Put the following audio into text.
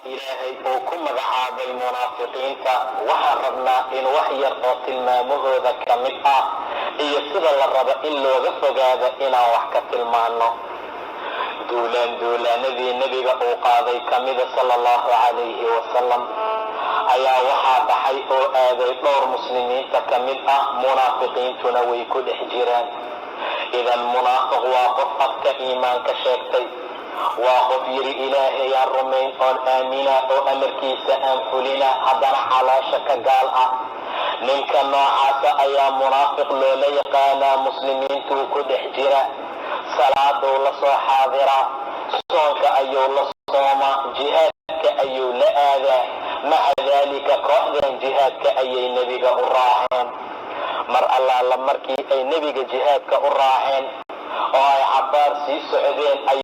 Ilaahay uu ku magacaabay munaafiqiinta, waxaan rabnaa in wax yar oo tilmaamahooda ka mid ah iyo sida la rabo in looga fogaado inaan wax ka tilmaanno. Duulaan duulaanadii Nebiga uu qaaday ka mida, sala Allahu calayhi wasalam, ayaa waxaa baxay oo aaday dhowr muslimiinta ka mid ah, munaafiqiintuna way ku dhex jiraan. Idan munaafiq waa qof afka iimaanka sheegtay, waa qof yidhi Ilaahayaan rumayn oon aamina oo amarkiisa aan fulina, haddana caloosha ka gaal ah. Ninka noocaasa ayaa munaafiq loola yaqaanaa. Muslimiintuu ku dhex jira, salaaduu la soo xaadiraa, soonka ayuu la soomaa, jihaadka ayuu la aadaa. Maca daalika, kooxdan jihaadka ayay Nebiga u raaceen. Mar allaala markii ay Nebiga jihaadka u raaceen oo ay cabbaar sii socdeen.